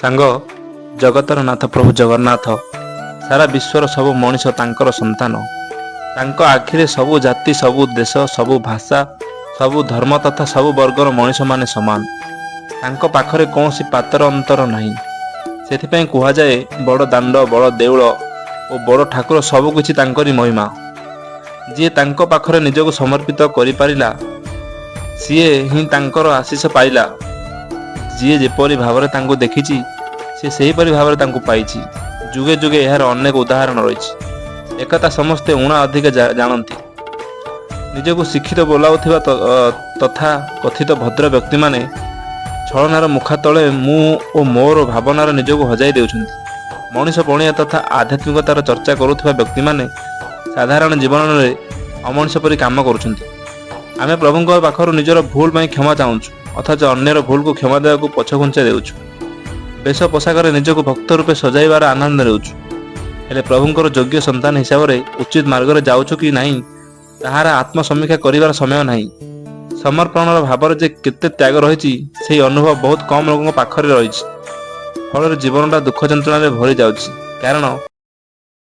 ସାଙ୍ଗ, ଜଗତର ନାଥ ପ୍ରଭୁ ଜଗନ୍ନାଥ। ସାରା ବିଶ୍ୱର ସବୁ ମଣିଷ ତାଙ୍କର ସନ୍ତାନ। ତାଙ୍କ ଆଖିରେ ସବୁ ଜାତି, ସବୁ ଦେଶ, ସବୁ ଭାଷା, ସବୁ ଧର୍ମ ତଥା ସବୁ ବର୍ଗର ମଣିଷମାନେ ସମାନ। ତାଙ୍କ ପାଖରେ କୌଣସି ପାତର ଅନ୍ତର ନାହିଁ। ସେଥିପାଇଁ କୁହାଯାଏ, ବଡ଼ ଦାଣ୍ଡ, ବଡ଼ ଦେଉଳ ଓ ବଡ଼ ଠାକୁର ସବୁକିଛି ତାଙ୍କରି ମହିମା। ଯିଏ ତାଙ୍କ ପାଖରେ ନିଜକୁ ସମର୍ପିତ କରିପାରିଲା, ସିଏ ହିଁ ତାଙ୍କର ଆଶିଷ ପାଇଲା। ଯିଏ ଯେପରି ଭାବରେ ତାଙ୍କୁ ଦେଖିଛି, ସେ ସେହିପରି ଭାବରେ ତାଙ୍କୁ ପାଇଛି। ଯୁଗେ ଯୁଗେ ଏହାର ଅନେକ ଉଦାହରଣ ରହିଛି। ଏକଥା ସମସ୍ତେ ଊଣା ଅଧିକ ଜାଣନ୍ତି। ନିଜକୁ ଶିକ୍ଷିତ ବୋଲାଉଥିବା ତଥା କଥିତ ଭଦ୍ର ବ୍ୟକ୍ତିମାନେ ଛଳନାର ମୁଖା ତଳେ ମୁଁ ଓ ମୋର ଭାବନାରେ ନିଜକୁ ହଜାଇ ଦେଉଛନ୍ତି। ମଣିଷ ପଣିଆ ତଥା ଆଧ୍ୟାତ୍ମିକତାର ଚର୍ଚ୍ଚା କରୁଥିବା ବ୍ୟକ୍ତିମାନେ ସାଧାରଣ ଜୀବନରେ ଅମଣିଷ ପରି କାମ କରୁଛନ୍ତି। ଆମେ ପ୍ରଭୁଙ୍କ ପାଖରୁ ନିଜର ଭୁଲ ପାଇଁ କ୍ଷମା ଚାହୁଁଛୁ, ଅଥଚ ଅନ୍ୟର ଭୁଲକୁ କ୍ଷମା ଦେବାକୁ ପଛଘୁଞ୍ଚା ଦେଉଛୁ। ବେଶ ପୋଷାକରେ ନିଜକୁ ଭକ୍ତ ରୂପେ ସଜାଇବାର ଆନନ୍ଦ ନେଉଛୁ, ହେଲେ ପ୍ରଭୁଙ୍କର ଯୋଗ୍ୟ ସନ୍ତାନ ହିସାବରେ ଉଚିତ ମାର୍ଗରେ ଯାଉଛୁ କି ନାହିଁ, ତାହାର ଆତ୍ମସମୀକ୍ଷା କରିବାର ସମୟ ନାହିଁ। ସମର୍ପଣର ଭାବରେ ଯେ କେତେ ତ୍ୟାଗ ରହିଛି, ସେହି ଅନୁଭବ ବହୁତ କମ୍ ଲୋକଙ୍କ ପାଖରେ ରହିଛି। ଫଳରେ ଜୀବନଟା ଦୁଃଖ ଯନ୍ତ୍ରଣାରେ ଭରି ଯାଉଛି, କାରଣ